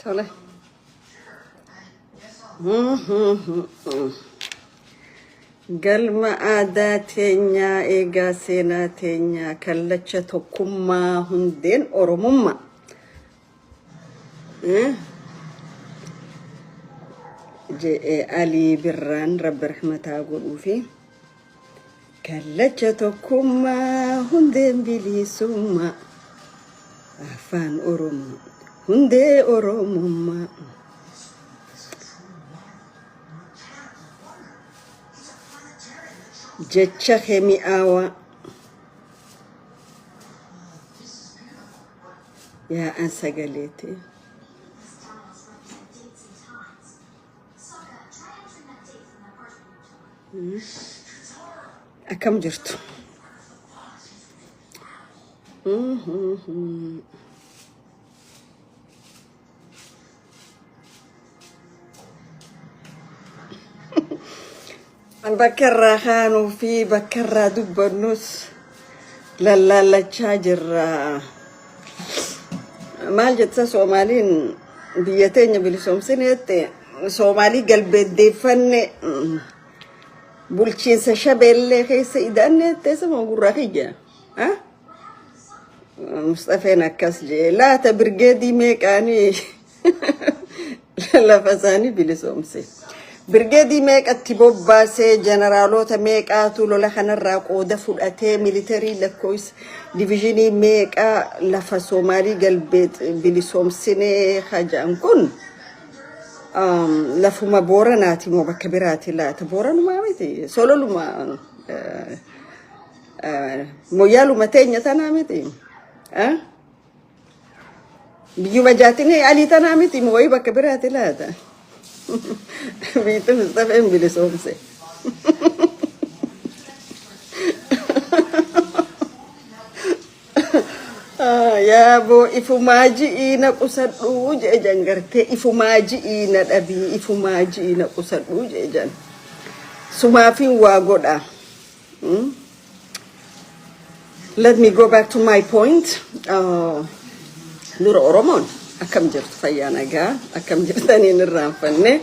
Tole. Galma aadaa teenyaa eegaa seenaa teenyaa kallacha tokkummaa hundeen Oromummaa. Eh? Je'e Alii Birraan Rabbi rahmataa godhuufi. Kallacha tokkummaa hundeen bilisummaa afaan Oromoo hundee Oromummaa. Jecha kee mi'aawaa yaa'an sagaleeti. Akkam jirtu? Bakka irraa kaanuu fi bakka irraa dubbannus lallaallachaa jirra. Maal jetta Soomaaliin biyya teenya bilisoomsine jette Soomaalii galbeeddeeffanne bulchiinsa shabeellee keessa idaanne jette sama gurraa kiyya. Mustafeen akkas jee laata birgeedii meeqaanii lafa isaanii bilisoomse. Birgeedii meeqatti bobbaasee jeneraalota meeqaatu lola kanarraa qooda fudhatee militarii lakkoofsa diviizhinii meeqaa lafa Soomaalii galbee bilisoomsinee hajaan kun lafuma Booranaati moo bakka biraati laata? Booranumaa miti sololuma moyyaaluma teenya tanaa miti. Biyyuma jaatinii alii tanaa miti moo wayii bakka biraati laata? Biitti Mustafeen bilisoomse. Yaaboo ifumaa ji'ii na qusadhuu jee jan gartee ifumaa ji'ii na dhabii ifumaa ji'ii na qusadhuu jee jan. Sumaafiin waa godha. Let me go back to my point. Dura Oromoon akkam jirtu fayyaa nagaa akkam jirtaniin irraanfanne.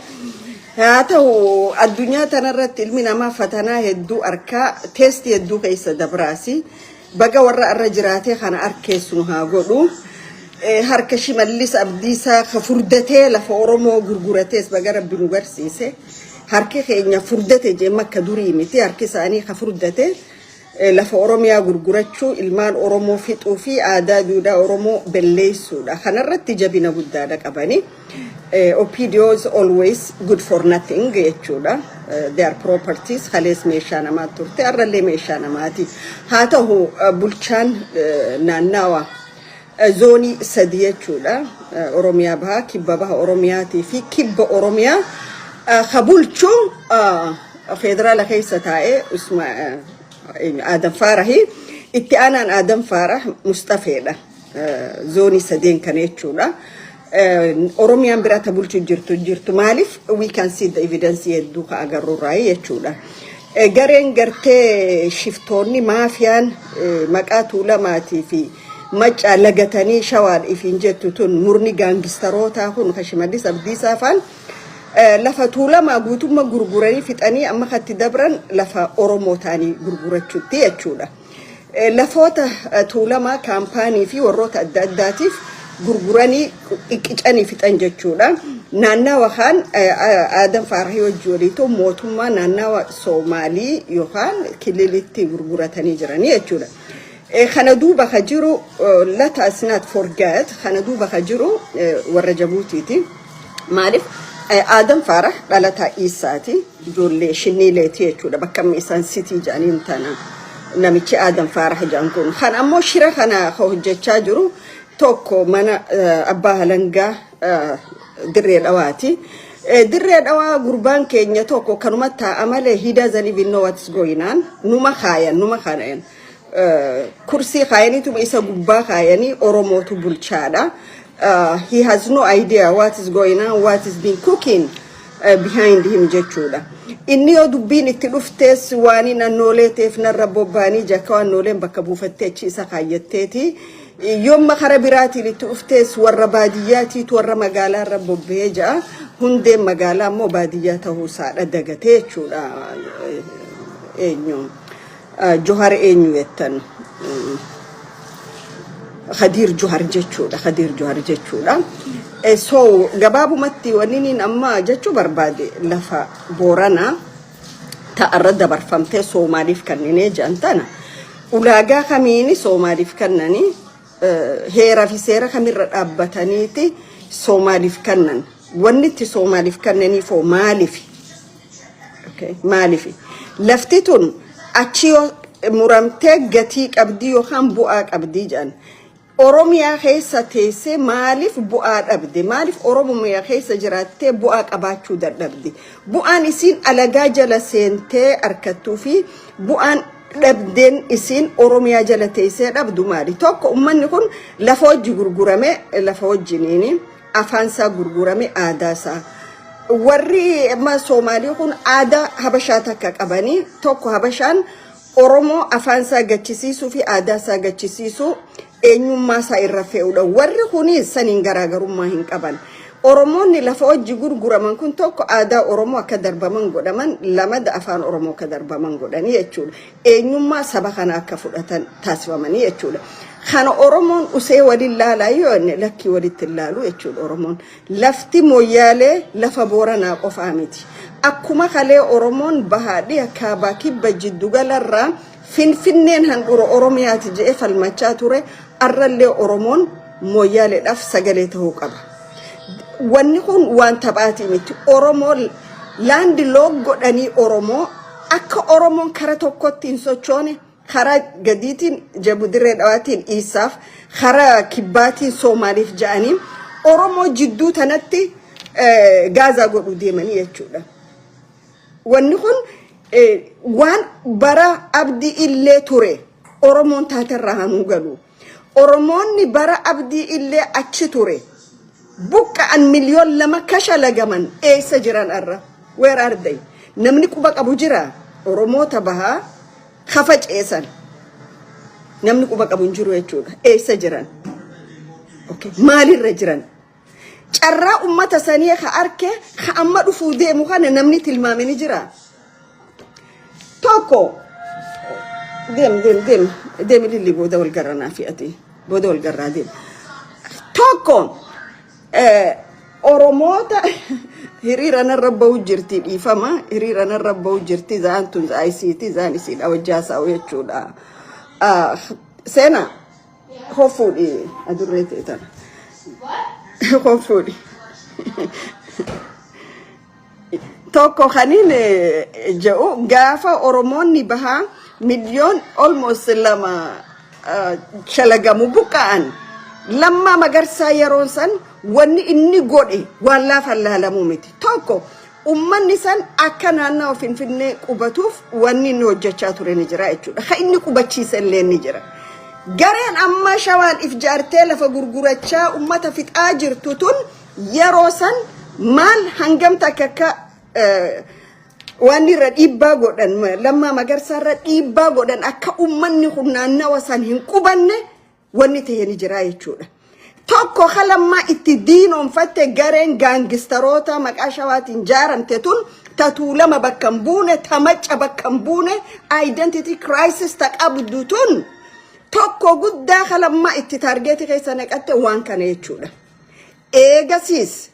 Haa ta'u addunyaa tanarratti ilmi namaa fatanaa hedduu arkaa teestii hedduu keessa dabraasi. Baga warra irra jiraatee kana arkeessu nu haa godhu. Harka Shimallis Abdiisaa ka furdatee lafa Oromoo gurguratees baga Rabbi nu garsiise. Harki keenya furdate jee makka durii miti harki isaanii ka furdate lafa Oromiyaa gurgurachuu ilmaan Oromoo fixuu fi aadaa duudhaa Oromoo belleessuudha. Kanarratti jabina guddaadha qabani. OPDO is always good for nothing jechuudha. Their properties kalees meeshaa namaa turte har'allee meeshaa namaati. Haa ta'u bulchaan naannawa zoonii sadi jechuudha. Oromiyaa bahaa, kibba baha Oromiyaatii fi kibba Oromiyaa ka bulchu federaala keessa taa'ee Adam Faarahi itti aanaan Adam Faarah Mustafeedha. Zoonii sadeen kana jechuudha. Oromiyaan biraa ta bulchu jirtu jirtu maaliif we can see the evidence hedduu ka agarrurraa jechuudha. Gareen gartee shiftoonni maafiyaan maqaa tuulamaatii fi maccaa lagatanii shawaan ifiin jettu tun murni gaangistarootaa kun ka Shimallis Abdiisaa faan lafa tuulamaa guutummaa gurguranii fixanii amma katti dabran lafa Oromoo ta'anii gurgurachuutti jechuudha. Lafoota tuulamaa kaampaanii fi warroota adda addaatiif gurguranii qiqqicanii fixan jechuudha. Naannawa kaan Aadam Faarahii wajji waliitu mootummaa naannawa Soomaalii yookaan kililitti gurguratanii jiranii jechuudha. Kana duuba ka jiru let us not forget kana duuba ka jiru warra Jabuutiiti. Maaliif Aadam Faarah dhalataa Iisaati. Ijoollee shinniileeti jechuudha. Bakka amma isaan sitii jedhaniin tana namichi Aadam Faarah jedhan kun. Kan ammoo shira kana ka hojjechaa jiru Tokko mana abbaa halangaa Dirree Dhawaati. Dirree Dhawaa gurbaan keenya tokko kanuma taa'a malee he doesn't even know what's going on. Numa kaayan, numa kaayan. Kursii kaayaniituma isa gubbaa kaayanii Oromootu bulchaadha. He has no idea what is going on, what is being cooking behind him jechuudha. Inni yoo dubbiin itti dhuftees waan naannoolee ta'eef narra bobba'anii jakka waan nooleen bakka buufattee achi isa kaayyatteeti. Yoomma kara biraatiin itti dhuftees warra baadiyyaatiitu warra magaalaa irra bobba'ee ja'a. Hundeen magaalaa immoo baadiyyaa ta'uu isaadha dagatee jechuudha. Eenyu? Johar eenyu jettan? Khadiir Johar jechuudha. Khadiir Johar jechuudha. So gabaabumatti wanni niin amma jechuu barbaade, lafa Booranaa ta'arra dabarfamtee Soomaaliif kenninee jedhan tana ulaagaa kamiini Soomaaliif kennanii? Heeraa fi seera kamirra dhaabbataniiti Soomaaliif kennan? Wanni itti Soomaaliif kennaniifoo maaliif? Maaliif lafti tun achi yoo muramtee gatii qabdii yookaan bu'aa qabdii jedhan, Oromiyaa keessa teessee maaliif bu'aa dhabde? Maaliif Oromiyaa keessa jiraattee bu'aa qabaachuu dadhabde? Bu'aan isiin alagaa jala seentee harkattuu fi bu'aan dhabdeen isiin Oromiyaa jala teessee dhabdu maali? Tokko, uummanni kun lafa hojii gurgurame, lafa wajjiniini afaansaa gurgurame, aadaasaa. Warri amma Soomaalii kun aadaa Habashaa takka qabanii. Tokko, Habashaan Oromoo afaansaa gachisiisuu fi aadaa isaa gachisiisuu, eenyummaa isaa irra fe'uudha. Warri kunis saniin garaagarummaa hin qaban. Oromoonni lafa hojii gurguraman kun tokko aadaa Oromoo akka darbaman godhaman, lamada afaan Oromoo akka darbaman godhanii jechuudha. Eenyummaa saba kana akka fudhatan taasifamanii jechuudha. Kana Oromoon usee waliin laalaa yoo inni lakkii walitti ilaalu jechuudha Oromoon. Lafti Mooyyaalee lafa Booranaa qofaa miti. Akkuma kalee Oromoon bahaadhii kaabaa kibba jiddugalarraa Finfinneen handhuura Oromiyaati jedhee falmachaa ture, arrallee Oromoon Mooyyaaleedhaaf sagalee ta'uu qaba. Wanni kun waan taphaatii miti. Oromoo land lock godhanii Oromoo akka Oromoon kara tokkotti hin sochoone, karaa gadiitiin jabu Dirree Dhawaatiin Isaaf, karaa kibbaatiin Soomaaliif ja'anii Oromoo jidduu tanatti gaazaa godhuu deemanii jechuudha. Wanni kun waan bara Abdii Illee ture Oromoon taaterraa hanuu galu. Oromoonni bara Abdii Illee achi ture. Buqqa'an 2 miliyoon kashalagaman eessa jiran arra? Where are they? Namni quba qabu jira? Oromoota bahaa kafa ceesan. Namni quba qabu hin jiru jechuudha. Eessa jiran? Okay. Maalirra jiran? Carraa ummata sanii ka arke, ka amma dhufuu deemu kana namni tilmaame ni jira. Tokko, deem deem deem deem, lilli booda wal garranaa fi ati booda wal garraa deem. Tokko, Oromoota hiriira narra bahu jirti, dhiifama, hiriira narra bahu jirti. Za'aan tun za'a isiiti, za'aan isiidha wajjaa saa'u jechuudha. Seenaa hofuudhi adurree ta'e tana. Hofuudhi. Tokko kaniin jedhu, gaafa Oromoonni bahaa miliyoon almost 2 shalagamu buqqa'an, Lammaa Magarsaa yeroon san wanni inni godhe waan laafan laalamuu miti. Tokko, ummanni san akka naannawa Finfinnee qubatuuf wanni inni hojjechaa ture ni jira jechuudha. Ka inni qubachiise illee ni jira. Gareen amma Shawaan if jaartee lafa gurgurachaa ummata fixaa jirtu tun yeroo san maal hangam takka akka waan irra dhiibbaa godhan, Lammaa Magarsaa irra dhiibbaa godhan, akka ummanni kun naannawa san hin qubanne wanni ta'e ni jira jechuudha. Tokko, ka Lammaa itti diinoonfatte gareen gangsteroota maqaa Shawaatiin jaaramte tun, ta Tuulama bakka hin buune, ta Macca bakka hin buune, identity crisis ta qabdu tun, tokko guddaa ka Lammaa itti target keessa naqatte waan kana jechuudha. Eegasiis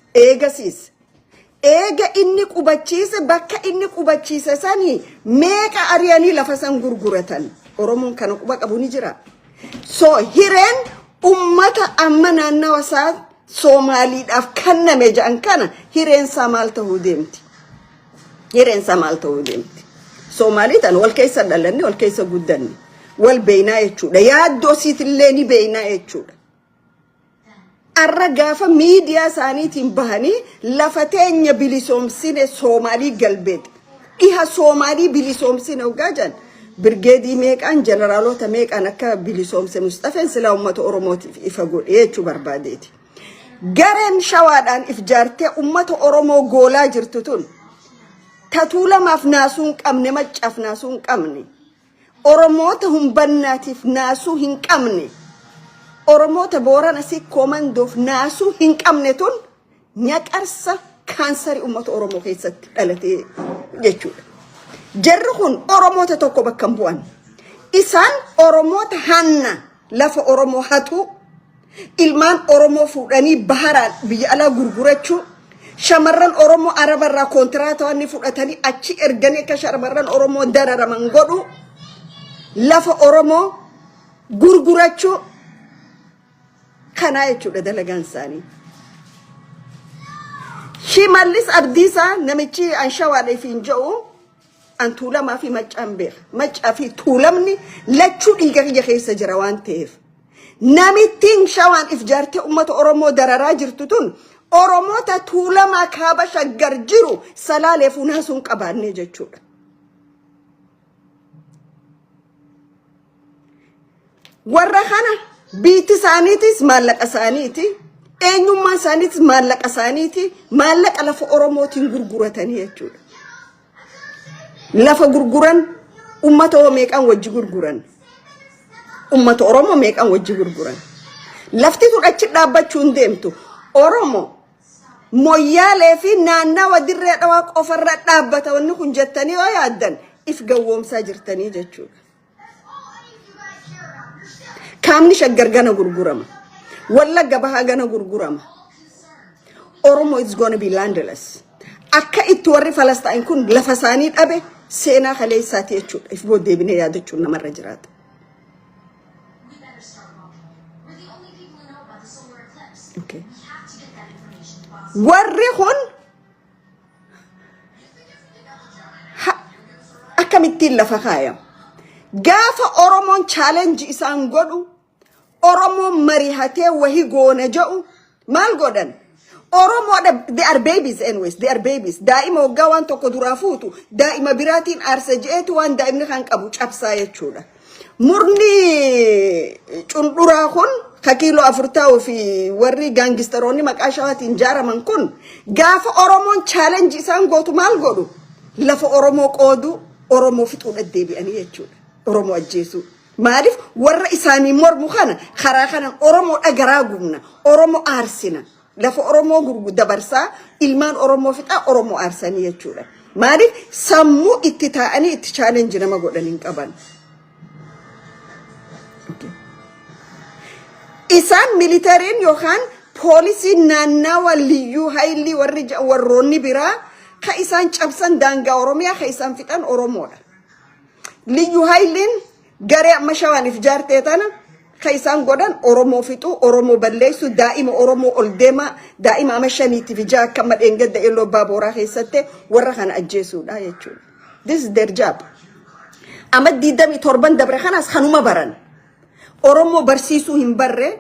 eega inni qubachiise, bakka inni qubachiise sanii meeqa ari'anii lafa san gurguratan? Oromoon kana quba qabu ni jira. So hireen ummata amma naannawa isaa Soomaaliidhaaf kenname jedhan kana hireen isaa maal ta'uu deemti? Hireen isaa maal ta'uu deemti? Soomaalii tan wal keessa dhalanne, wal keessa guddanne, wal beeynaa jechuudha. Yaaddoo siitillee ni beeynaa jechuudha. Arra gaafa miidiyaa isaaniitiin bahanii lafa teenya bilisoomsine, Soomaalii galbeet. Dhiha Soomaalii bilisoomsine hoggaa jedhan, birgeedii meeqaan, jeneraalota meeqaan akka bilisoomse Mustafeen silaa uummata Oromootiif ifa godhee jechuu barbaadeeti. Gareen Shawaadhaan if jaartee uummata Oromoo goolaa jirtu tun, Tuulamaaf naasuu hin qabne, Maccaaf naasuu hin qabne, Oromoota humbannaatiif naasuu hin qabne, Oromoota Boorana Sikkoo Mandoof naasuu hin qabne tun nyaqarsa kaansarii uummata Oromoo keessatti dhalatee jechuudha. Jarri kun Oromoota tokko bakka hin bu'an. Isaan Oromoota hanna, lafa Oromoo hatuu, ilmaan Oromoo fuudhanii baharaan biyya alaa gurgurachuu, shamarran Oromoo Arabarraa kontiraata waan fudhatanii achi erganii akka shamarran Oromoo dararaman godhu, lafa Oromoo gurgurachuu kanaa jechuudha dalagaan isaanii. Shimallis Abdiisaa namichi anshawaadha hin jedhu, an Tuulamaa fi Maccaan beeka. Maccaa fi Tuulamni lachuu dhiiga kiyya keessa jira waan ta'eef. Namittiin Shawaan if jaartee uummata Oromoo dararaa jirtu tun Oromoota Tuulamaa kaaba Shaggar jiru Salaalee funaasuu hin qabaanne jechuudha. Warra kana biitti isaaniitis maallaqa isaaniiti. Eenyummaan isaaniitis maallaqa isaaniiti. Maallaqa lafa Oromootiin gurguratanii jechuudha. Lafa gurguran, uummata Oromoo meeqaan wajji gurguran? Uummata Oromoo meeqaan wajji gurguran? Lafti tun achi dhaabbachuu hin deemtu. Oromoo Moyyaalee fi naannawa Dirree Dhawaa qofarra dhaabbata wanni kun jettanii yoo yaaddan, if gawwoomsaa jirtanii jechuudha. Kaamni Shaggar gana gurgurama. Wallagga Bahaa gana gurgurama. Oromo is gonna be landless. Akka itti warri Falasxaayin kun lafa isaanii dhabe seenaa kaleessaati jechuudha. If booddeebinee yaadachuun namarra jiraata. We better start walking. We're the only people who know about the solar eclipse. Okay. We have to get that information to Boston. Warri kun akkamittiin lafa kaayam? Gaafa Oromoon challenge isaan godhu, Oromoon marihatee wahi goona jedhu, maal godhan? Oromoodha, they are babies anyways, they are babies. Daa'ima waggaa waan tokko duraa fuutu daa'ima biraatiin aarsa je'eetu waan daa'imni kan qabu cabsaa jechuudha. Murni cundhuraa kun ka kiiloo 4 ta'uu fi warri gaangistaroonni maqaa Shawaatiin jaaraman kun gaafa Oromoon challenge isaan gootu maal godhu? Lafa Oromoo qoodu, Oromoo fixuudha deebi'anii jechuudha. Oromoo ajjeesuu. Maaliif? Warra isaanii mormu kana karaa kanaan Oromoo dhagaraa gubna, Oromoo aarsina. Lafa Oromoo gurgu dabarsaa, ilmaan Oromoo fixaa, Oromoo aarsanii jechuudha. Maaliif? Sammuu itti taa'anii itti challenge nama godhan hin qaban. Okay. Isaan militariin yookaan poolisiin naannawa liyyuu haayilii warri warroonni biraa ka isaan cabsan daangaa Oromiyaa, ka isaan fixan Oromoodha. Liyyuu haayiliin garee amma Shawaaniif jaartee tana ka isaan godhan Oromoo fixuu, Oromoo balleessu, daa'ima Oromoo ol deemaa, daa'ima ama 5tiif ija akka amma dheengadda Illuu Abbaa Booraa keessatti warra kana ajjeesuudha jechuudha. This is their job. Amma 27 dabre kanas kanuma baran. Oromoo barsiisuu hin barre,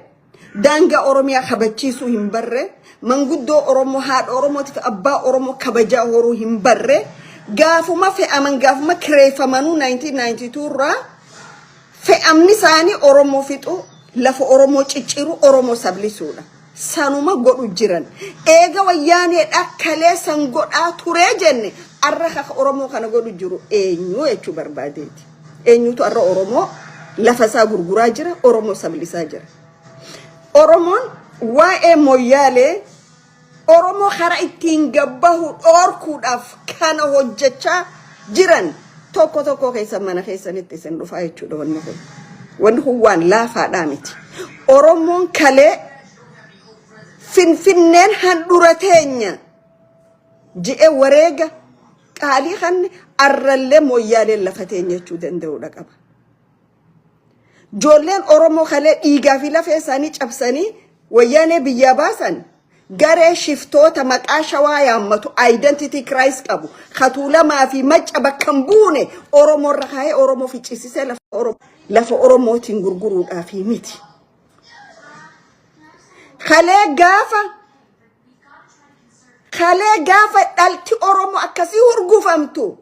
daangaa Oromiyaa kabachiisuu hin barre, manguddoo Oromoo, haadha Oromootiif abbaa Oromoo kabajaa horuu hin barre, gaafuma fe'aman, gaafuma kireeffamanuu 1992 irraa fe'amni isaanii Oromoo fixuu, lafa Oromoo cicciru, Oromoo sablisuudha. Sanuma godhu jiran. Eega Wayyaaneedha kalee san godhaa turee jenne, arra kaka Oromoo kana godhu jiru eenyu jechuu barbaadeeti. Eenyutu arra Oromoo lafa isaa gurguraa jira, Oromoo sablisaa jira? Oromoon waa'ee Moyyaalee Oromoo karaa ittiin gabbahu dhoorkuudhaaf kana hojjechaa jiran tokko tokko keessa mana keessanitti isin dhufaa jechuudha wanni kun. Wanni kun waan laafaadhaa miti. Oromoon kalee Finfinneen handhura teenya je'e wareega qaalii kan arrallee Moyyaaleen lafa teenya jechuu danda'uudha qaba. Ijoolleen Oromoo kalee dhiigaa fi lafee isaanii cabsanii Wayyaanee biyyaa baasan, garee shiftoota maqaa Shawaa yaammatu, identity crisis qabu, Tuulamaa fi Macca bakka hin buune Oromoo irra kaa'ee Oromoo ficcisiisee lafa Oromootiin gurguruudhaafi miti. Kalee gaafa dhalti Oromoo akkasii hurgufamtu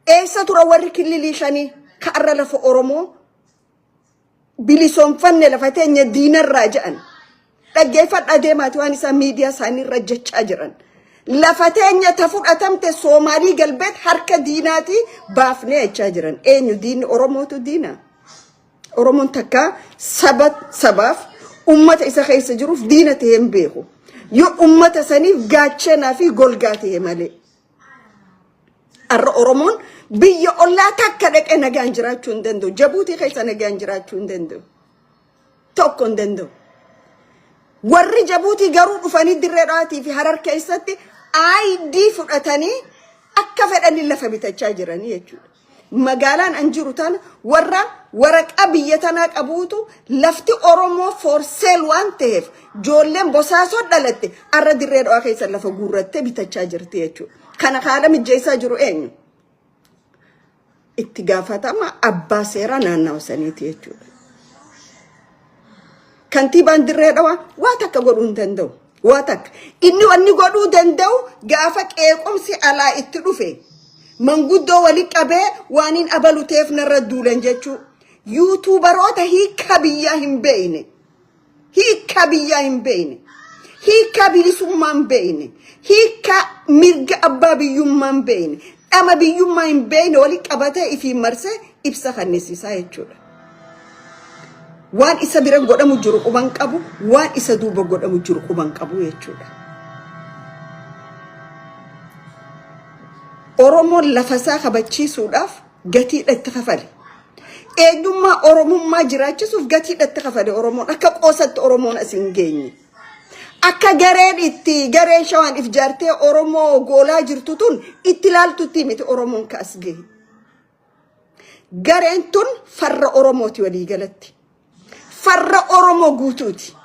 eessa tura warri killilii shanii ka'arra lafa Oromoo bilisoomfanne, lafa teenya diinarraa jedhan? Dhaggeeffadhaa deemaati waan isaan miidiyaa isaaniirra jechaa jiran. Lafa teenya ta fudhatamte Soomaalii galbeet harka diinaatii baafnee jechaa jiran. Eenyu diinni? Oromootu diina. Oromoon takka saba sabaaf ummata isa keessa jiruuf diina ta'ee hin beeku. Yoo ummata saniif gaachanaa fi golgaa ta'e malee. Har'a Oromoon biyya ollaa takka dhaqee nagaan jiraachuu hin danda'u. Jabuutii keessa nagaan jiraachuu hin danda'u. Tokko hin danda'u. Warri Jabuutii garuu dhufanii Dirree Dhawaatii fi Harar keessatti ID fudhatanii akka fedhanii lafa bitachaa jiranii jechuudha. Magaalaan an jiru tana warra waraqaa biyya tanaa qabuutu lafti Oromoo for sale waan ta'eef ijoolleen Bosaasoo dhalatte har'a Dirree Dhawaa keessa lafa guurrattee bitachaa jirti jechuudha. Kana haala mijjeessaa jiru eenyu? Itti gaafatama abbaa seeraa naannawa saniiti jechuudha. Kantiibaan Dirree Dhawaa waa takka godhuu hin danda'u. Waa takka. Inni wanni godhuu danda'u gaafa qeequmsi alaa itti dhufe manguddoo wali qabee waan hin abalu ta'eef narra duulan jechuu. YouTuberoota hiika biyyaa hin beekne. Hiika biyyaa hin beekne. Hiika bilisummaa hin beekne. Hiika mirga abbaa biyyummaa hin beekne. Dhama biyyummaa hin beekne wali qabatee ifii marsee ibsa kannisiisaa jechuudha. Waan isa bira godhamu jiru quban qabu, waan isa duuba godhamu jiru quban qabu jechuudha. Oromoon lafasaa kabachiisuudhaaf gatiidha itti kafale. Eenyummaa Oromummaa jiraachisuuf gatiidha itti kafale Oromoon. Akka qoosatti Oromoon as hin geenye. Akka gareen itti gareen Shawaan if jaartee Oromoo goolaa jirtu tun itti ilaaltutti miti Oromoon ka as gahe. Gareen tun farra Oromooti walii galatti. Farra Oromoo guutuuti.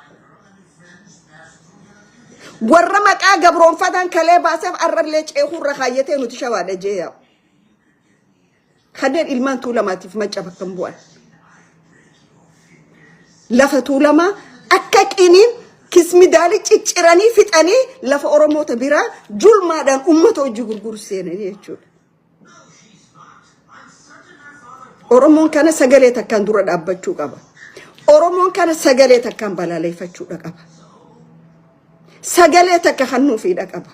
Warra maqaa gabroonfataan kalee baaseef arrallee ceekuurra kaayyatee nuti Shawaadha jee yaa'u. Kanneen ilmaan Tuulamaatiif Macca bakka hin bu'an. Lafa Tuulamaa akka qiniin kismidaalii cicciranii fixanii lafa Oromoota biraa julmaadhaan uummata hojii gurguru seenanii jechuudha. Oromoon kana sagalee takkaan dura dhaabbachuu qaba. Oromoon kana sagalee takkaan balaaleffachuudha qaba. Sagalee takka kennuufiidha qaba.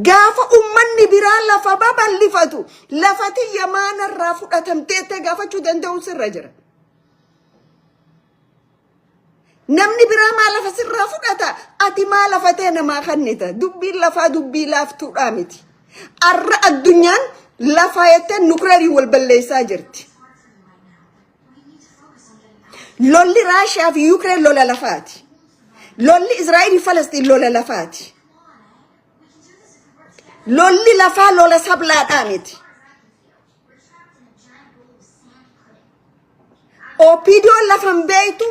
Gaafa ummanni biraa lafa babal'ifatu lafa tiyya maanarraa fudhatamteettee gaafachuu danda'u sirra jira. Namni biraa maa lafa sirraa fudhata? Ati maa lafa ta'e namaa kennita? Dubbiin lafaa dubbii laaftuudhaa miti. Arra addunyaan lafa jettee nukleerii wal balleessaa jirti. Lolli Raashiyaa fi Yuukireen lola lafaati. Lolli Israa'eel fi Falastiin lola lafaati. Lolli lafaa lola sablaadhaa miti. OPDOn lafan beeytu,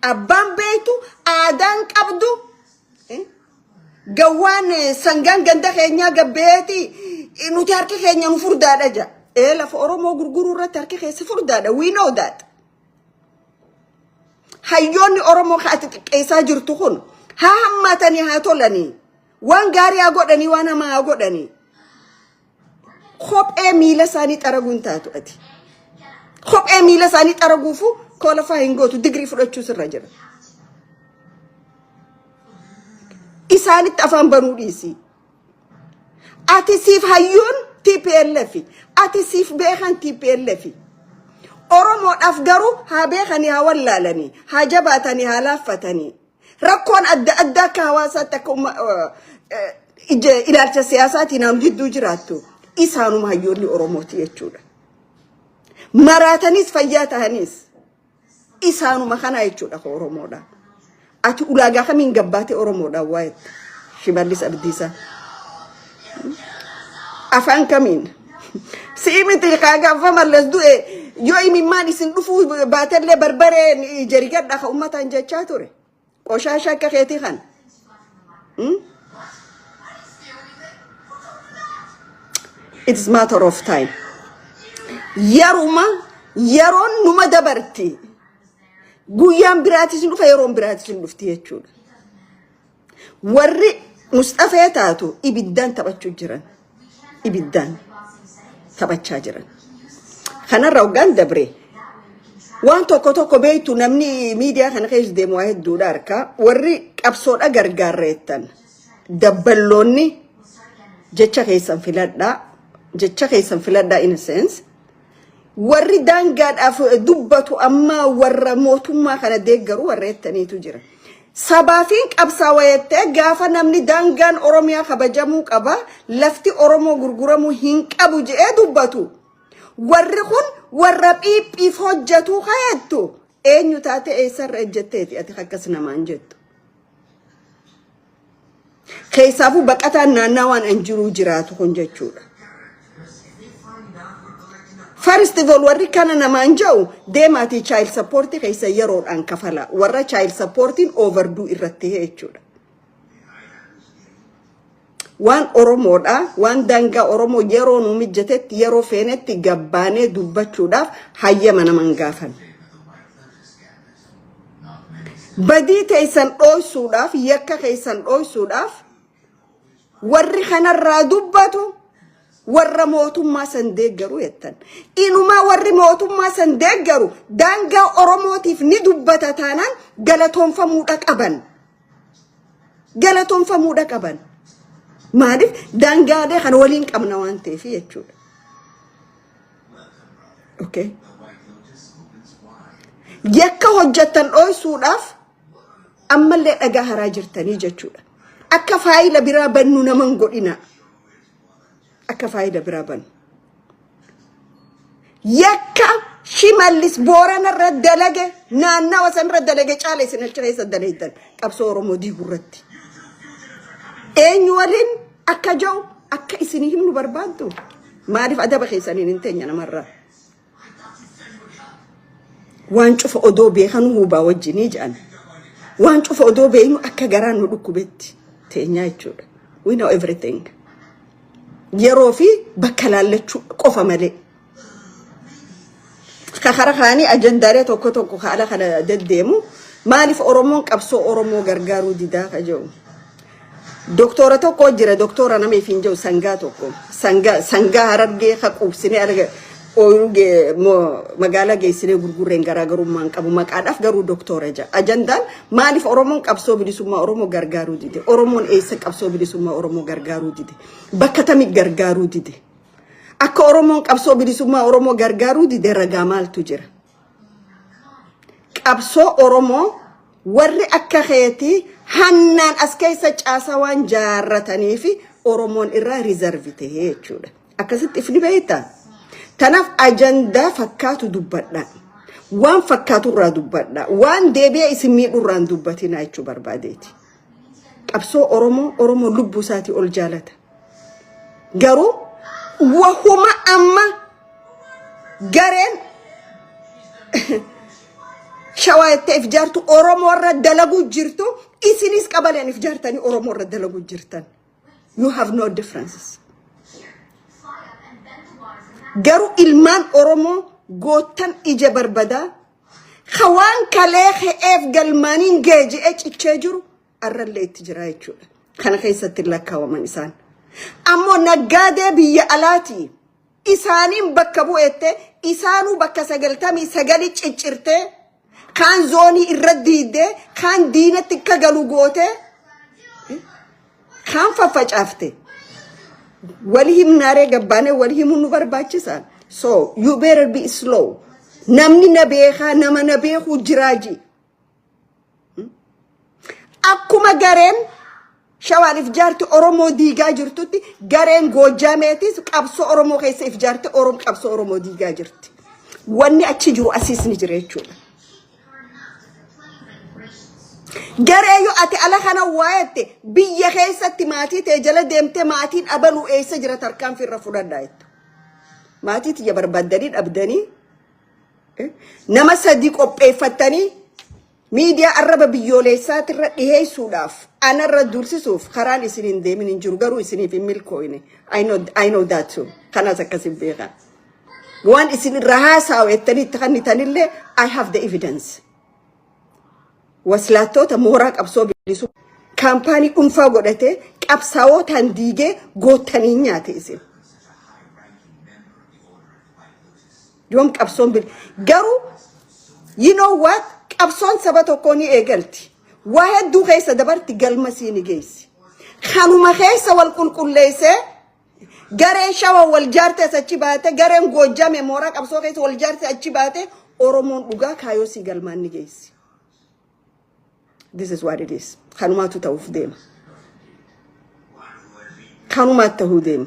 abbaan beeytu, aadaan qabdu, gawwaan sangaan ganda keenyaa gabbeeti nuti harki keenya nu furdaadha jedha. Ee, lafa Oromoo gurguruu irratti harki keessa furdaadha. We know that. Hayyoonni Oromoo ka ati xiqqeessaa jirtu kun haa hammaatanii haa tolanii, waan gaarii haa godhanii, waan hamaa haa godhanii. Kophee miila isaanii xaraguun taatu ati. Kophee miila isaanii xaraguufu qualify hin gootu, digirii fudhachuu sirra jira. Isaanitti afaan banuu dhiisi. Ati siif hayyuun TPLF. Ati siif beekan TPLF. Oromoodhaaf garuu haa beekanii haa wallaalanii, haa jabaatanii haa laaffatanii. Rakkoon adda addaa akka hawaasaatti akka ilaalcha siyaasaatiin naam jidduu jiraattu isaanuma hayyoonni Oromooti jechuudha. Maraatanis fayyaa ta'anis isaanuma kana jechuudha ka Oromoodha. Ati ulaagaa kamiin gabbaatee Oromoodhaan waa jetta? Shimallis Abdiisaa. Afaan kamiin? Si'i miti kaa gaafa Mallas du'e yoo imimmaan isin dhufuu baatellee barbareen jarigadha ka uummataan jechaa ture. Qoshaasha akka keetii kana. It's matter of time. Yeruma yeroon numa dabarti. Guyyaan biraatis hin dhufa, yeroon biraatis hin dhufti jechuudha. Warri Musxafee taatu ibiddaan taphachuu jiran. Ibiddaan taphachaa jiran. Kanarra hoggaan dabre waan tokko tokko beektu, namni miidiyaa kana keessa deemu waa hedduudha harka. Warri qabsoodha gargaarreettan dabballoonni, jecha keessan filadhaa, jecha keessan filadhaa. In a sense, warri daangaadhaaf dubbatu amma warra mootummaa kana deeggaru warra jettaniitu jira. Sabaafiin qabsaawaa jettee gaafa namni daangaan Oromiyaa kabajamuu qaba, lafti Oromoo gurguramuu hin qabu jedhee dubbatu. Warri kun warra phiiphiif hojjetu kayattu, eenyu taate, eessarra ejjetteeti ati akkas namaan jettu? Keessaafuu baqataan naannawaan an jiruu jiraatu kun jechuudha. First of all, warri kana namaan jedhu deemaatii child support keessa yeroodhaan kafala. Warra child supportiin overdue irratti jechuudha. Waan Oromoodha, waan daangaa Oromoo yeroo nu mijatetti, yeroo feenetti gabbaanee dubbachuudhaaf hayyama naman gaafan. Badii teessan dhoysuudhaaf, yakka keessan dhoysuudhaaf, warri kanarraa dubbatu warra mootummaa san deeggaru jettan. Inumaa warri mootummaa san deeggaru daangaa Oromootiif ni dubbata taanaan galatoonfamuudha qaban. Galatoonfamuudha qaban. Maaliif? Daangaalee kana waliin qabna waan ta'eef jechuudha. Okay. Yakka hojjettan dhoysuudhaaf ammallee dhagaa haraa jirtanii jechuudha. Akka faayila biraa bannu naman godhina. Akka faayila biraa bannu. Yakka Shimallis Booranarra dalage, naannawa sanarra dalage caala isin achi keessa dalaytan qabsoo Oromoo diiguu irratti. Eenyu waliin akka jiru akka isinii himnu barbaaddu? Maaliif adaba keessaniin hin teenya namarraa? Waan cufa odoo beekan hubaa wajjinii jedhan. Waan cufa odoo beeknu akka garaan nu dhukkubetti teenyaa jechuudha. We know everything. Yeroo fi bakka laallachuu qofa malee. Kakara kaanii ajandaalee tokko tokko haala kana deddeemu, maaliif Oromoon qabsoo Oromoo gargaaruu didaa ka jedhu. Doktora tokko jira, doktora nama ifiin jedhu, sangaa tokko, sangaa Harargee ka quubsinee arga ooyiruu magaalaa geessinee gurgurreen garaagarummaan qabu, maqaadhaaf garuu doktora jedha. Ajandaan maaliif Oromoon qabsoo bilisummaa Oromoo gargaaruu dide? Oromoon eessa qabsoo bilisummaa Oromoo gargaaruu dide? Bakka tamii gargaaruu dide? Akka Oromoon qabsoo bilisummaa Oromoo gargaaruu dide ragaa maaltu jira? Qabsoo Oromoo warri akka keetii hannaan as keessa caasaa waan jaarratanii fi Oromoon irraa reserve ta'ee jechuudha. Akkasitti ifni beektaa? Kanaaf ajandaa fakkaatu dubbadha. Waan fakkaatu irraa dubbadha. Waan deebi'ee isin miidhu irraa hin dubbatinaa jechuu barbaadeeti. Qabsoo Oromoo, Oromoo lubbuu isaatii ol jaalata. Garuu wahuma amma gareen Shawaa jettee if jaartu Oromoo irra dalaguu jirtu, isinis qabaleen if jaartanii Oromoo irra dalaguu jirtan. You have no differences. Garuu ilmaan Oromoo goottan ija barbadaa hawaan kalee he'eef galmaaniin geeji'ee cichee jiru arrallee itti jira jechuudha. Kana keessatti lakkaawaman isaan. Ammoo naggaadee biyya alaatii isaaniin bakka bu'ette, isaanuu bakka 99 ciccirtee, kaan zoonii irra diiddee, kaan diinatti akka galu gootee, kaan faffacaafte. Wali himnaaree gabbaanee wali himuun nu barbaachisa. So you better be slow. Namni na beekaa, nama na beekuu jiraaji. Akkuma gareen Shawaan if jaarti Oromoo diigaa jirtutti, gareen Goojaameetis qabsoo Oromoo keessa if jaarte Oromoo qabsoo Oromoo diigaa jirti. Wanni achi jiru asiis ni jira jechuudha. Garee yoo ati ala kana waa'ette, biyya keessatti maatii ta'e jala deemtee maatiin abaluu eessa jira, tarkaanfii irra fudhadhaa jettu. Maatii tiyya barbaaddanii dhabdanii nama sadii qopheeffattanii miidiyaa arraba biyyoolessaatirra dhiheessuudhaaf anarra dursisuuf karaan isin hin deemin hin jiru, garuu isiniif hin milkooyne. I know that too. Kanas akkasin beekaa. Waan isin irra haasa'u jettanii itti kannitanillee I have the evidence. Waslaattoota mooraa qabsoo bilisummaa kaampaanii dhuunfaa godhatee qabsaa'ootaan diigee goottanii nyaate isin. Yoom qabsoon bil garuu, you know what, qabsoon saba tokkoo ni eegalti. Waa hedduu keessa dabarti, galma sii ni geessi. Kanuma keessa wal qulqulleessee, gareen Shawa wal jaartes achi baate, gareen Goojjame mooraa qabsoo keessa wal jaarte achi baate, Oromoon dhugaa kaayoo sii galmaan ni geessi. This is what it is. Kanumaatu ta'uuf deema. Kanumaatu ta'uu deema.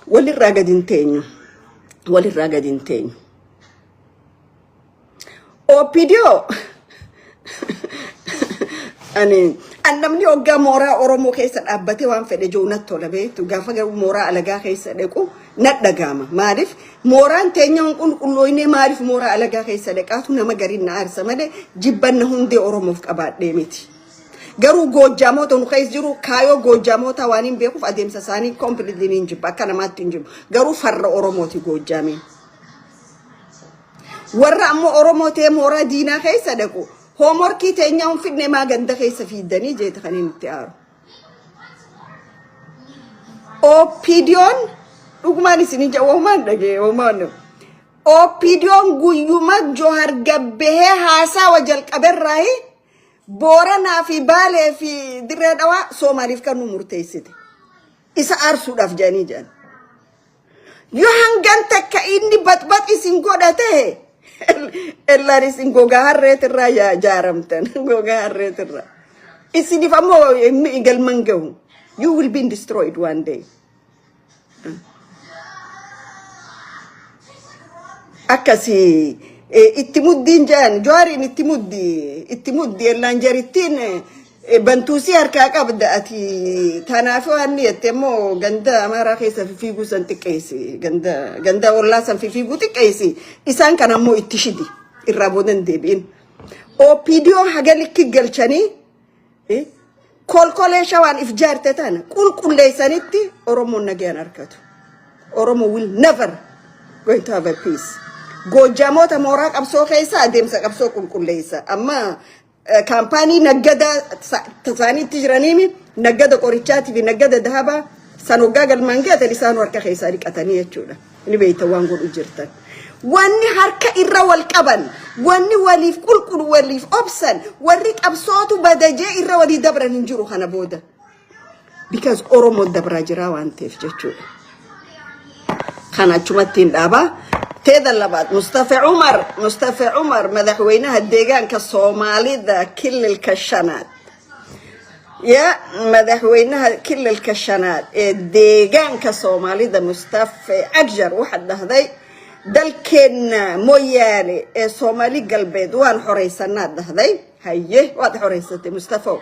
Walirraa gadi hin teenyu. Walirraa gadi hin teenyu. OPDO ani an namni hoggaa mooraa Oromoo keessa dhaabbatee waan fedhe jiru natti tola, beektu. Gaafa garuu mooraa alagaa keessa dhaqu na dhagaama. Maaliif mooraan teenya hin qulqullooyne? Maaliif mooraa alagaa keessa dhaqaatu nama gariin na aarsa malee jibbanna hundee Oromoof qabaadhee miti. Garuu Goojjaamoota nu keessa jiru, kaayoo Goojjaamoota waan hin beekuuf, adeemsa isaanii completely hin jibba, akka namaatti hin jibbu. Garuu farra Oromooti Goojjaameen. Warra ammoo Oromoo ta'ee mooraa diinaa keessa dhaqu, hoomorkii teenyaa hin fidne, maa ganda keessa fiiddanii jeeta kan inni itti aaru. OPDOn dhugumaan isin ija oomaan dhagee oomaan. OPDOn guyyuma Johar gabbahee haasawa jalqaberraayi Booranaa fi Baalee fi Dirree Dhawaa Soomaaliif kan nu murteessite. Isa aarsuudhaaf jedhanii jedhan. Yoo hangan takka inni baxbax isin godha ta'e, ellaan isin gogaa harreetirraa yaa jaaramtan, gogaa harreetirraa. Isiniif ammoo galman gahu. You will be destroyed one day. Akkasii itti muddiin jedhan Jawaariin, itti muddi, itti muddi. Ellaan jarittiin bantuusii harkaa qabda ati. Tanaaf waan ni jette immoo ganda Amaaraa keessa fiiguu san xiqqeessi, ganda ollaa san fiiguu xiqqeessi. Isaan kan ammoo itti shidi, irraa boodan deebi'in. OPDO haga likki galchanii kolkolee Shawaan if jaarte tana qulqulleessanitti Oromoon nagayaan argatu. Oromo will never going to have a peace. Goojjamoota mooraa qabsoo keessa adeemsa qabsoo qulqulleessa. Amma kaampaanii naggada isaaniitti jiraniimi, naggada qorichaatii fi naggada dahabaa san hoggaa galmaan ga'atan isaan harka keessaa dhiqatanii jechuudha. Ni beekta waan godhu jirtan. Wanni harka irra wal qaban, wanni waliif qulqullu, waliif obsan, warri qabsootu badajee irra walii dabran hin jiru kana booda. Because Oromoo dabraa jira waan ta'eef jechuudha. Kana achumatti hin dhaabaa. Teeda labaad, Mustafa Cumar, Mustafa Cumar, madaxweynaha deegaanka Soomaalida, Kililka Shanaad. Ya madaxweynaha Kililka Shanaad ee deegaanka Soomaalida, Mustafa Cagjar, waxaad dhahday dalkeenna Mooyaale ee Soomaali Galbeed waan xoreysanaad dhahday. Haye, waad xoreysatay, Mustafow.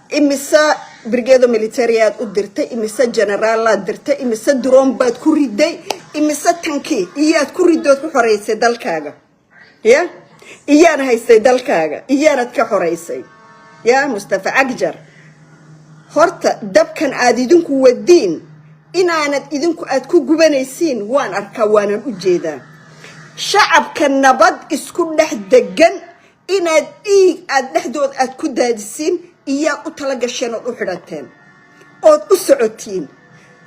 Imise brigedo militariyaad u dirtay? Imise generaalaad dirtay? Imise drone baad ku riday? Imise tanki iyaad ku ridood ku xoreysay dalkaaga? Ya iyaana haystay dalkaaga, iyaanad ka xoreysay? Ya Mustafa Cagjar, horta dabkan aad idinku wadiin inaanad idinku aad ku gubanaysiin waan arkaa, waanan u jeedaa. Shacabka nabad isku dhex degan inaad dhiig aad dhexdood aad ku daadisiin iyaad u tala gasheen ood u xidhateen ood u socotiin.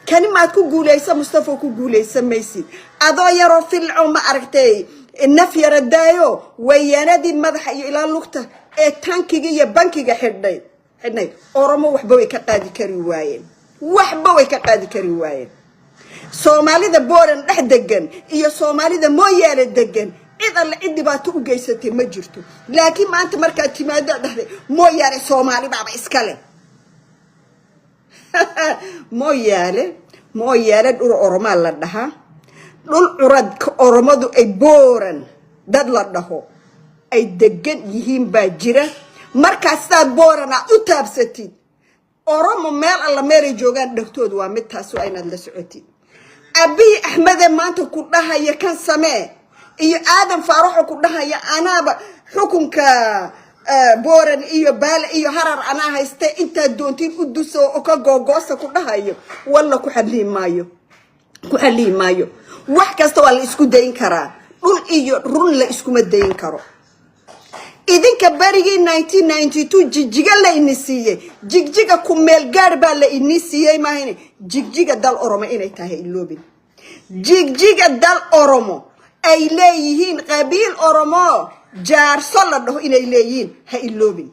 Kani maad ku guulaysa, Mustafa? Ku guulaysa maysid. Adoo yaroo filco, ma aragtay, naf yara daayo, wayaanadii madaxa iyo ilaa lugta ee tankiga iyo bankiga xidhay xidhnay, Oromo waxba way ka qaadi kari waayeen, waxba way ka qaadi kari waayeen. Soomaalida Booran dhex degan iyo Soomaalida Mooyaale degan cid alle cid dhibaato u geysatay ma jirto. Laakiin maanta markaad timaado dhahday Mooyaale Soomaali baaba iskale. Mooyaale, Mooyaale dhul Oromaa la dhahaa, dhul curadka Oromadu ay Booran dad la dhaho ay degan yihiin baa jira. Markaas sidaad Booran aad u taabsatid, Oromo meel alla meelay joogaan dhegtoodu waa mid. Taas waa inaad la socotid. Abiy Axmede maanta ku dhahaya kan samee iyo Aadan Faaraxo ku dhahaya anaaba xukunka Booran iyo Baale iyo Harar anaa hayste, intaad doontiin u duso oo ka googoosa ku dhahayo, walla ku xadliin maayo. Ku xaliyi maayo. Wax kasta waa la isku dayn karaa, dhul iyo run la iskuma dayn karo. Idinka berigii 1992 Jigjiga la ini siiyey, Jigjiga ku meel gaar baa la ini siiyey maahane, Jigjiga dal Oromo inay tahay iloobin. Jigjiga dal Oromo ay leeyihiin, qabiil Oromo Jaarso la dhaho inay leeyihiin ha iloobin.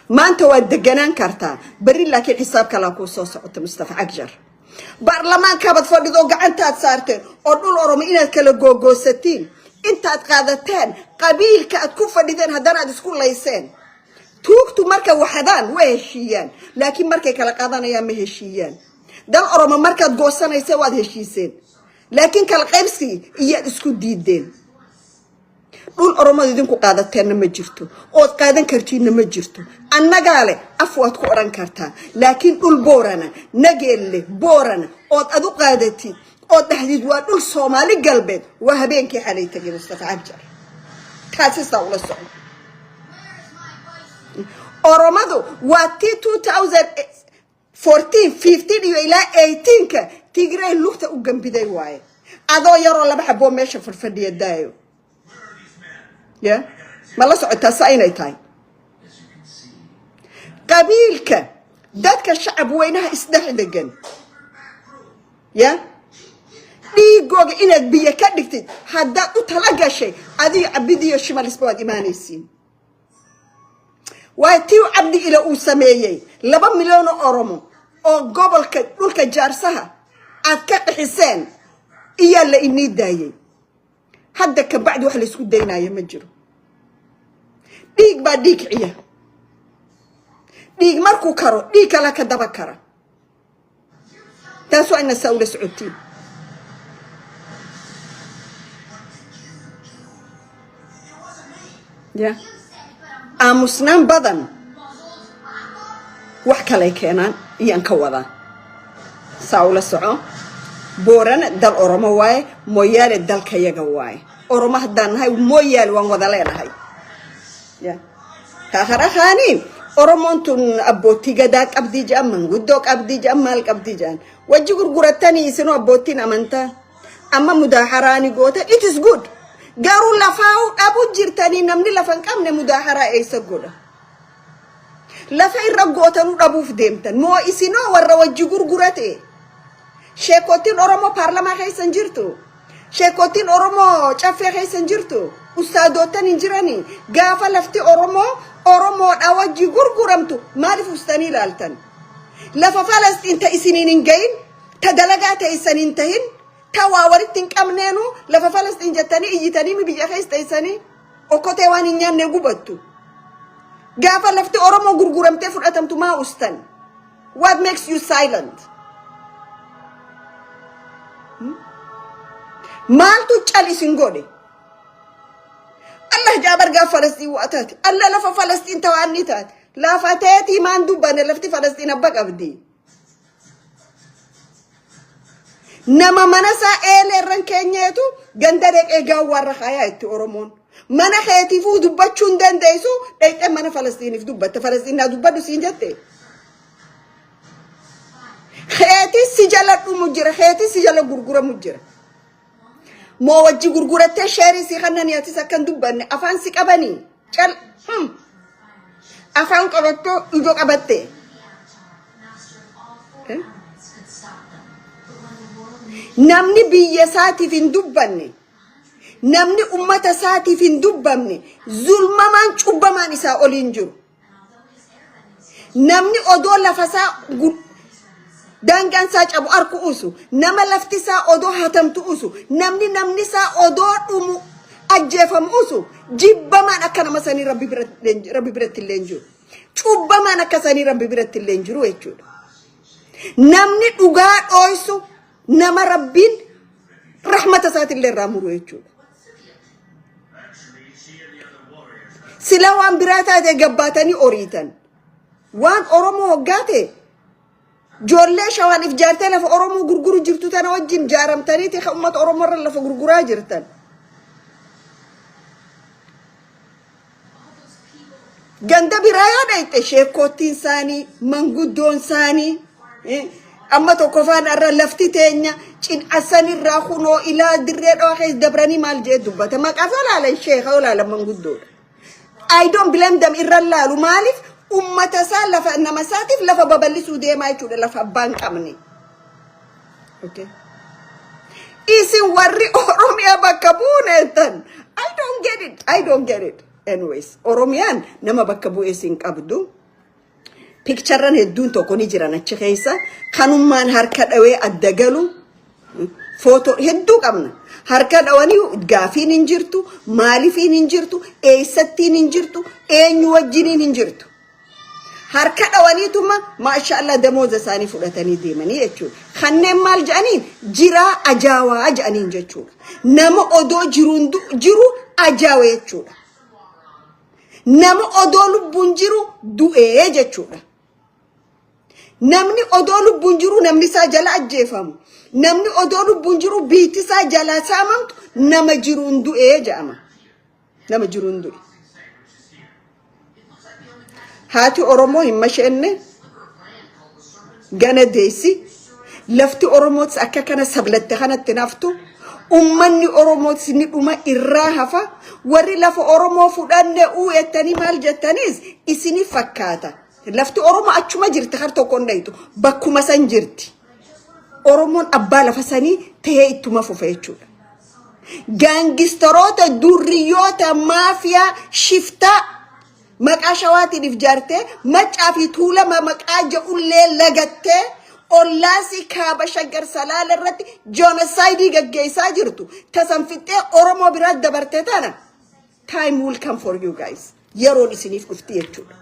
Maanta waad deganaan kartaa, berri laakiin xisaab kalaa kuu soo socota. Mustafa Cagjar, baarlamaankaabaad fadhido, gacantaad saarteen oo dhul Oromo inaad kala googoosatiin intaad qaadateen, qabiilka aad ku fadhideen, haddana aad isku layseen. Tuugtu markay waxadaan way heshiiyaan, laakiin markay kala qaadanayaan ma heshiiyaan. Dal Oromo markaad goosanaysa waad heshiiseen, laakiin kala qaybsi iyaad isku diideen. Dhul Oromada idinku qaadateenna ma jirto, ood qaadan kartiinna ma jirto. Annagaa leh af waad ku odhan kartaa, laakiin dhul Boorana, Nageelle, Boorana ood adu qaadatid ood dhahdid waa dhul Soomaali Galbeed, waa habeenkii xalay tegay. Mustafa Cagjar, taasi saa ula soco. Oromadu waa tii 2014, 15 iyo ilaa 18-ka Tigray lugta u gambiday waaye. Adoo yaroo laba xaboo meesha fadhfadhiya daayo ya ma la socotaa? Sa inay tahay qabiilka dadka shacab weynaha isdhex degan ya dhiigooga inaad biyo ka dhigtid haddaad u tala gashay, adiga Cabidiyo Shimalisba waad imaanaysiin. Waayo, tii Cabdi Ila uu sameeyey, 2 milyan oo Oromo oo gobolka dhulka Jaarsaha aad ka qixiseen iyaa la inii daayey. Hadda kabacdi wax laysku daynaayo ma jiro. Dhiig baa dhiig kiciya. Dhiig markuu karo, dhiig kale ka daba kara. Taas waa ina saa ula socotiin. Ya aamusnaan badan wax kalay keenaan iyaan ka wadaa. Saa ula soco. Boorana dal Oromo waaye, Mooyaale dalkayaga waaye. Oromo haddaan nahay, Mooyaale waan wada leenahay. Ya kakarakaani Oromoon tun abbootii gadaa qabdii jedhan, manguddoo qabdii jedhan, maal qabdii jedhan, wajji gurguratanii isinoo abbootiin amantaa amma mudaaharaani goota. It is good, garuu lafaa dhabu jirtanii. Namni lafa hin qabne mudaaharaa eessa godha? Lafa irra gootanuu dhabuuf deemtan moo isinoo warra wajji gurgurate? Sheekotiin Oromoo paarlamaa keessa hin jirtu, sheekotiin Oromoo caffee keessa hin jirtu, ustaadotan hin jirani. Gaafa lafti Oromoo Oromoodha wajji gurguramtu maaliif ustanii ilaaltan? Lafa Falastiin ta isiniin hin gahin, ta dalagaa ta isan hin tahin, ta waa walitti hin qabneenu lafa Falastiin jettanii iyyitanii mi biyya keessa teessanii okkotee waan hin nyaanne gubattu. Gaafa lafti Oromoo gurguramtee fudhatamtu maa ustan? What makes you silent? Maaltu cal isin godhe? Allah jaabar gaaf Falastiin waa taate. Allah lafa Falastiin tawaanni taate. Lafa teetii maan dubbanne? Lafti Falastiin abba qabdi. Nama mana isaa eelee irran keenyeetu ganda dhaqee gaawwaarra kaayaa itti Oromoon. Mana keetiifuu dubbachuu hin dandeessu, dhaqxee mana Falastiiniif dubbatte. Falastiin naa dubbadhu siin jette. Keetii si jala dhumu jira, keetii si jala gurguramu jira. Moo wajji gurgurattee sheerii si kannanii atis akkan dubbanne afaan si qabanii cal afaan qabattoo ijoo qabatte. Eh? Namni biyya isaatiif hin dubbanne, namni ummata isaatiif hin dubbamne, zulmamaan cubbamaan isaa oliin jiru. Namni odoo lafa isaa daangaan isaa cabu arku usu, nama lafti isaa odoo hatamtu usu, namni isaa odoo dhumu ajjeefamu usu, jibbamaan akka nama sanii Rabbi biratti illee hin jiru. Cubbamaan akka sanii Rabbi biratti illee hin jiru jechuudha. Namni dhugaa dhooysu nama Rabbiin rahmata isaatillee irraa muru jechuudha. Sila waan biraa taate gabbaatanii oriitan. Waan Oromoo hoggaa ta'e ijoollee Shawaan if jaartee lafa Oromoo gurguru jirtu tana wajjin jaaramtaniiti kan uummata Oromoo irra lafa gurguraa jirtan. Ganda biraa yoo dhayxe sheekkoottiin isaanii, manguddoon isaanii, Amma tokkoffaan irra lafti teenya cin'asanirraa kunoo ilaa Dirree Dhawaa keessa dabranii maal jee dubbata. Maqaa fi olaalan, sheeka olaalan, manguddoodha. I don't blame them. Irra laalu. Maaliif? Ummata isaa, lafa nama isaatiif lafa babal'isuu deemaa jechuudha, lafa abbaan qabne. Okay. Isin warri Oromiyaa bakka buuneettan, I don't get it. I don't get it. Anyways, Oromiyaan nama bakka bu'ee isin qabdu. Picture-ran hedduun tokko ni jiran achi keessa. Kanummaan harka dhawee adda galu. Footoo hedduu qabna. Harka dhawanii gaafiin hin jirtu, maaliifiin hin jirtu, eessattiin hin jirtu, eenyu wajjiniin hin jirtu. Harka dhawaniituma maashaallah damooza isaanii fudhatanii deemanii jechuudha. Kanneen maal jedhaniin jiraa ajaawaa jedhaniin jechuudha. Nama odoo jiruun jiru ajaawe jechuudha. Nama odoo lubbuun jiru du'ee jechuudha. Namni odoo lubbuun jiru namni isaa jala ajjeefamu. Namni odoo lubbuun jiru biitti isaa jala saamamtu nama jiruun du'ee jedhama. Nama jiruun du'e. Haati Oromoo hin masheenne gana deessi. Lafti Oromootis akka kana sablatte kanatti naftu. Ummanni Oromootis ni dhuma, irraa hafa. Warri lafa Oromoo fudhanne uu jettanii maal jettaniis isini fakkaata. Lafti Oromoo achuma jirti, har tokko hin dhayitu. Bakkuma san jirti. Oromoon abbaa lafa sanii tahee ittuma fufa jechuudha. Gangsteroota, durriyoota, maafiyaa, shiftaa maqaa Shawaatiin if jaartee, Maccaa fi Tuulama maqaa je'ullee lagattee, ollaasii kaaba Shaggar Salaala irratti genocide gaggeessaa jirtu tasan fixxee Oromoo biraa dabarte tana, time will come for you guys. Yeroon isiniif dhufti jechuudha.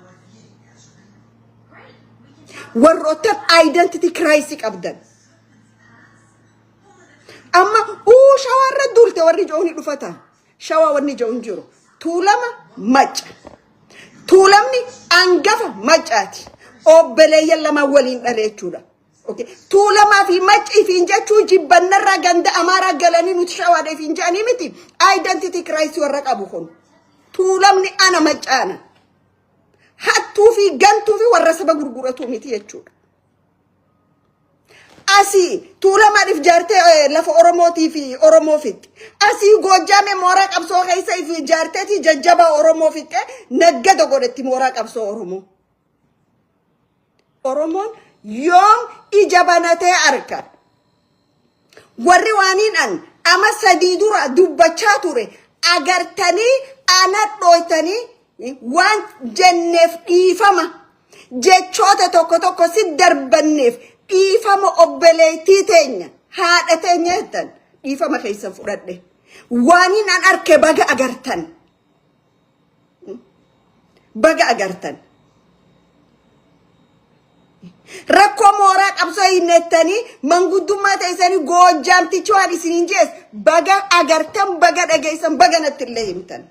Warroottan identity crisis qabdan. Amma uu Shawaa irra duulte warri ji'uun ni dhufata. Shawaa wanni ji'uun jiru. Tuulama Macca. Tuulamni angafa Maccaati. Obboleeyyan lama waliin dhale jechuudha. Okay. Tuulamaa fi Macci ifiin jechuu jibbannarraa ganda Amaaraa galanii nuti Shawaadha ifiin jedhanii miti. Identity crisis warra qabu kun. Tuulamni ana, Maccaana. Hattuu fi gantuu fi warra saba gurguratu miti jechuudha. Asii Tuulamaadhiif jaartee lafa Oromootii fi Oromoo fixxe. Asii Goojjaame mooraa qabsoo keessa if jaarteetii jajjabaa Oromoo fixxe, naggada godhetti mooraa qabsoo Oromoo. Oromoon yoom ija banatee arga? Warri waaniin an ama 3 dura dubbachaa ture agartanii ana dhooytanii waan jenneef dhiifama. Jechoota tokko tokko si darbanneef dhiifama, obboleettii teenya, haadha teenya jettan, dhiifama keessan fudhadhe. Waaniin an arke baga agartan. Baga agartan. Rakkoo mooraa qabsoo hinnettanii manguddummaa teessanii Goojjaamtichi waan isiniin jees baga agartan, baga dhageessan, baga natti illee himtan.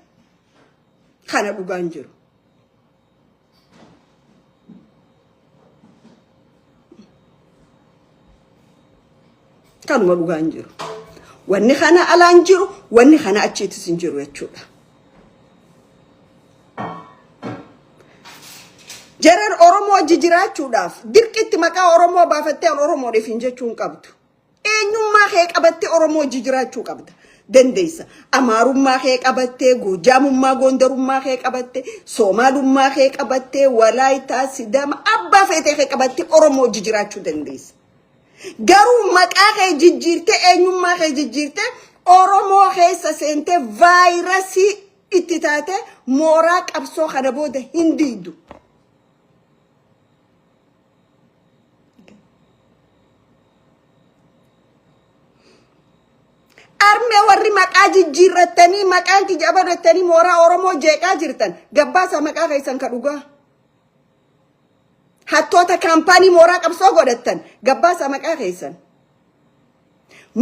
Kana dhugaan jiru. Kanuma dhugaan jiru. Wanni kana alaan jiru, wanni kana achiitis hin jiru jechuudha. Jaran Oromoo wajji jiraachuudhaaf dirqitti maqaa Oromoo baafattee an Oromoodhaaf hin jechuu hin qabdu. Eenyummaa kee qabattee Oromoo wajji jiraachuu qabda. Dandeessa. Amaarummaa kee qabattee, Goojaamummaa, Goondarummaa kee qabattee, Soomaalummaa kee qabattee, Walaayitaa, Sidaama, abbaa feetee kee qabattee Oromoo wajji jiraachuu dandeessa. Garuu maqaa kee jijjiirtee, eenyummaa kee jijjiirtee, Oromoo keessa seentee vaayirasii itti taate mooraa qabsoo kana booda hin diidu. Armee warri maqaa jijjiirrattanii, maqaan kiyya bareettanii mooraa Oromoo jeeqaa jirtan, gabbaasaa maqaa keessan ka dhugaa. Hattoota kaampaanii mooraa qabsoo godhattan, gabbaasaa maqaa keessan.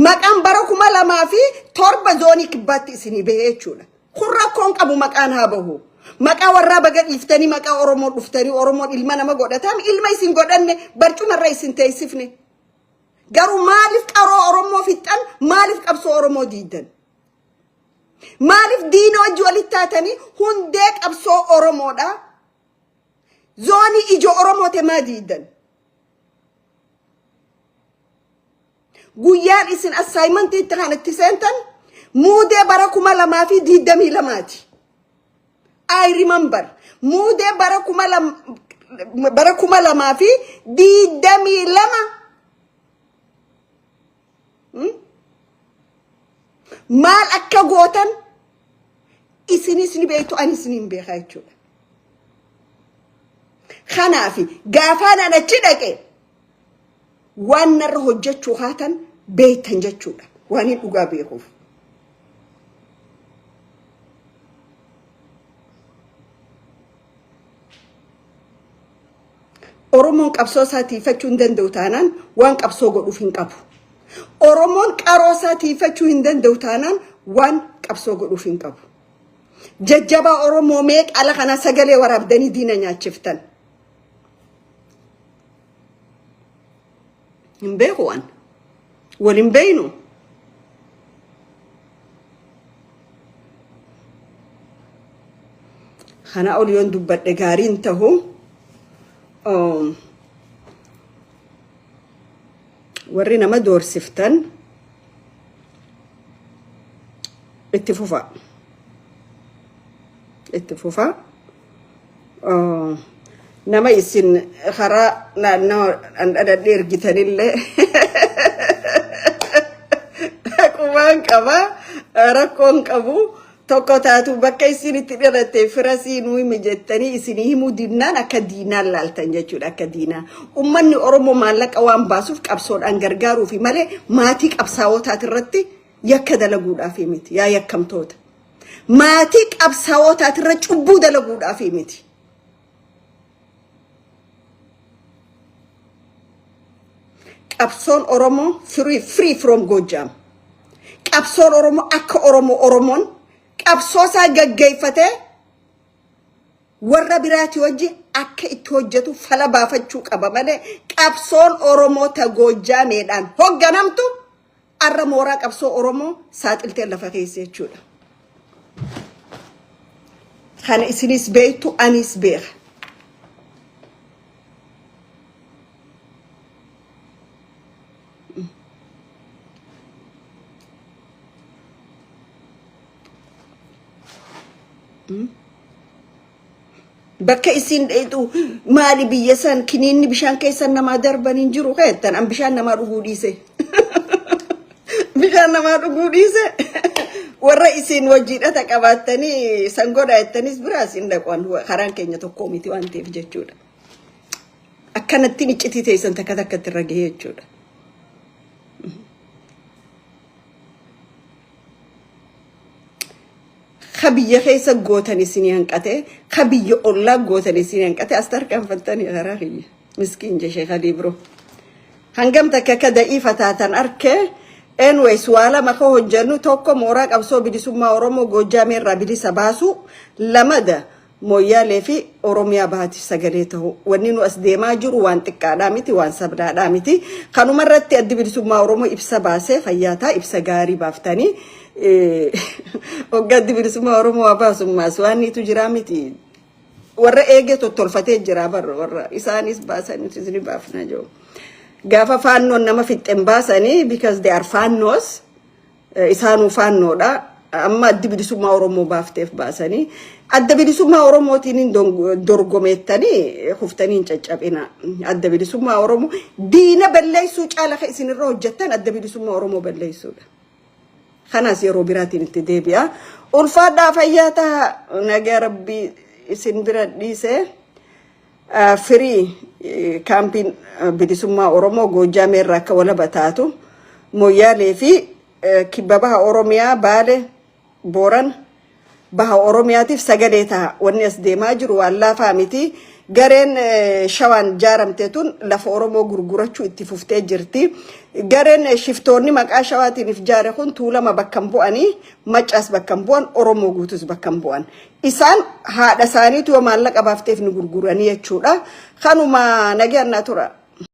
Maqaan bara 2007 zoonii kibbaatti isinii bahee jechuudha. Kun rakkoon qabu, maqaan haa bahu. Maqaa warraa baga dhiiftanii maqaa Oromoo dhuftanii Oromoon ilma nama godhatam, ilma isin godhanne, barcumarra isin teessifne. Garuu maaliif qaroo Oromoo fixxan? Maaliif qabsoo Oromoo diidan? Maaliif diina wajji walitti taatanii hundee qabsoo Oromoodha? Zoonii ijoo Oromoo te maa diidan? Guyyaan isin assignment itti kan itti seentan Muudee bara 2022ti. I remember. Muudee bara 2022. Maal akka gootan isinis ni beektu, anis ni beeka jechuudha. Kanaaf gaafaan an achi dhaqe waan narra hojjechuu haatan beektan jechuudha. Waan hin dhugaa beekuuf. Oromoon qabsoo isaa tiifachuu hin danda'u taanaan waan qabsoo godhuuf hin qabu. Oromoon qaroo isaa tiifachuu hin danda'u taanaan waan qabsoo godhuuf hin qabu. Jajjabaa Oromoo meeqa ala kanaa sagalee waraabdanii diina nyaachiftan. Hin beeku waan. Wal hin beeynu. Kana ol yoon dubbadhe gaariin tahu. Warri nama doorsiftan itti fufa. Itti fufa. Nama isin karaa naannoo dhandhadhadhee ergitanillee qubaan qaba, rakkoon qabu tokko taatu bakka isin itti dhalatte fira sii nuu himi jettanii isinii himuu dinnaan akka diinaan laaltan jechuudha, akka diinaa. Ummanni Oromoo maallaqa waan baasuuf qabsoodhaan gargaaruufi malee maatii qabsaa'otaati irratti yakka dalaguudhaaf miti, yaa yakkamtoota. Maatii qabsaa'otaati irra cubbuu dalaguudhaaf miti. Qabsoon Oromoo free from Goojjaam. Qabsoon Oromoo akka Oromoo Oromoon qabsoo isaa gaggeeffatee warra biraati wajji akka itti hojjetu fala baafachuu qaba malee qabsoon Oromoo ta Goojjaameedhaan hogganamtu arra mooraa qabsoo Oromoo saaxiltee lafa keessa jechuudha. Kana isinis beektu, anis beeka. Bakka isin dheetu maali biyya san kiniinni bishaan keessan namaa darban hin jiru keettan an bishaan namaa dhuguu dhiise. Bishaan namaa dhuguu dhiise, warra isin wajjiidhata qabaattanii san godha jettanis biraas hin dhaqan, karaan keenya tokko miti waan ta'eef jechuudha. Akkanattiin iccitii teessan takka takkatti irra gahee jechuudha. Ka biyya keessa gootan isinii hanqate, ka biyya ollaa gootan isinii hanqate, as tarkaanfattanii karaa kiyya. Miskiin jeshee kadii biroo. Hangam takka akka da'iifa taatan arke. Anyways, waa lama ka hojjennu: tokko, mooraa qabsoo bilisummaa Oromoo Goojjaamee irraa bilisa baasu; lamada, Mooyyaalee fi Oromiyaa bahaatiif sagalee ta'u. Wanni nu as deemaa jiru waan xiqqaadhaa miti, waan sabdaadhaa miti. Kanuma irratti Addi Bilisummaa Oromoo ibsa baasee fayyaataa ibsa gaarii baaftanii hoggaa Addi Bilisummaa Oromoo waa baasummaas waan niitu jiraa miti. Warra eegee tottolfatee jira bar, warra isaanis baasan, nutis ni baafna jiru. Gaafa faannoon nama fixxeen baasanii because they are faannoos, isaanuu faannoodha. Amma Addi Bilisummaa Oromoo baafteef baasanii Adda Bilisummaa Oromootiin hin dorgomeettanii kuftanii hin caccabina. Adda Bilisummaa Oromoo diina balleessuu caala kan isinirra hojjettan Adda Bilisummaa Oromoo balleessuudha. Kanaas yeroo biraatiin itti deebi'a. Ulfaadhaa, fayyaa ta'a, nagaa rabbii isin bira dhiisee. Firii kaampiin bilisummaa Oromoo Goojjaamee irraa akka walaba taatu, Mooyyaalee fi kibba baha Oromiyaa, Baale, Booran, baha Oromiyaatiif sagalee ta'a. Wanni as deemaa jiru waan laafaa miti. Gareen shawaan jaaramte tun lafa Oromoo gurgurachuu itti fuftee jirti. Gareen shiftoonni maqaa shawaatiin if jaare kun Tuulama bakka hin bu'anii, Maccaas bakka hin bu'an, Oromoo guutus bakka hin bu'an. Isaan haadha isaaniitu yoo maallaqa baafteef ni gurguranii jechuudha. Kanuma, nagaan naa tura.